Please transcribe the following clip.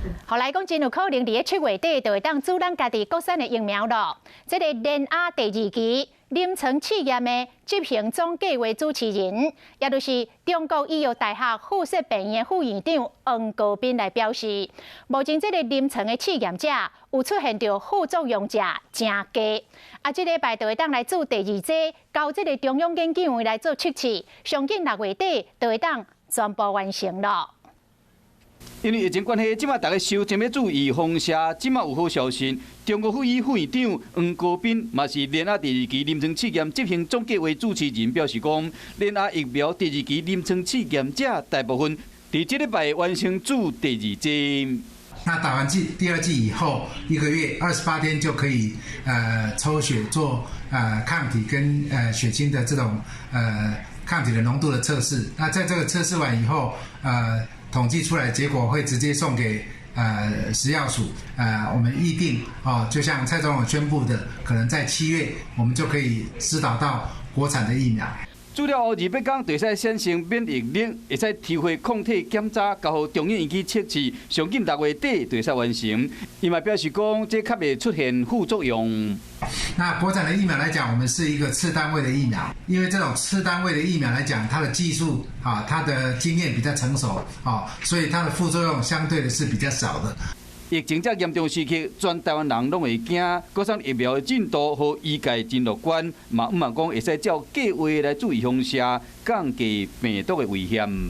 予來講真有可能佇咧7月底就會當注咱家己國產的疫苗囉。這个聯亞第二期臨床試驗的執行總計劃主持人，也就是中國醫藥大學附設病院副院長黃國斌來表示，目前這个臨床的試驗者有出現著副作用者誠低。啊，這禮拜就會當來注第二劑，交這个中央研究院來做測試，上緊6月底就會當全部完成囉。因為疫情關係，這馬逐家收真欲注預防射，這馬有好消息。中國附醫副院長黃國斌嘛是聯亞第二期臨床試驗執行總計劃主持人表示講，聯亞疫苗第二期臨床試驗者大部分佇這禮拜完成注第二劑。那打完劑第二劑以後，一個月28天就可以抽血做抗體跟血清的這種抗體的濃度的測試。那在這個測試完以後，統計出來結果會直接送給食藥署，我們預定哦，就像蔡總統宣布的，可能在7月我們就可以施打到國產的疫苗。注了後200天就會使產生免疫力，會使提回抗體檢查，交予中央醫院測試，上緊6月底就會使完成。伊嘛表示講，這較袂出現副作用。那國產的疫苗來講，我們是一個次單位的疫苗，因為這種次單位的疫苗來講，它的技術啊，它的經驗比較成熟啊，所以它的副作用相對的是比較少的。疫情這嚴重時刻，全台灣人攏會驚。國產疫苗的進度予醫界真樂觀，嘛毋茫講會使照計劃來注預防射，降低病毒的危險。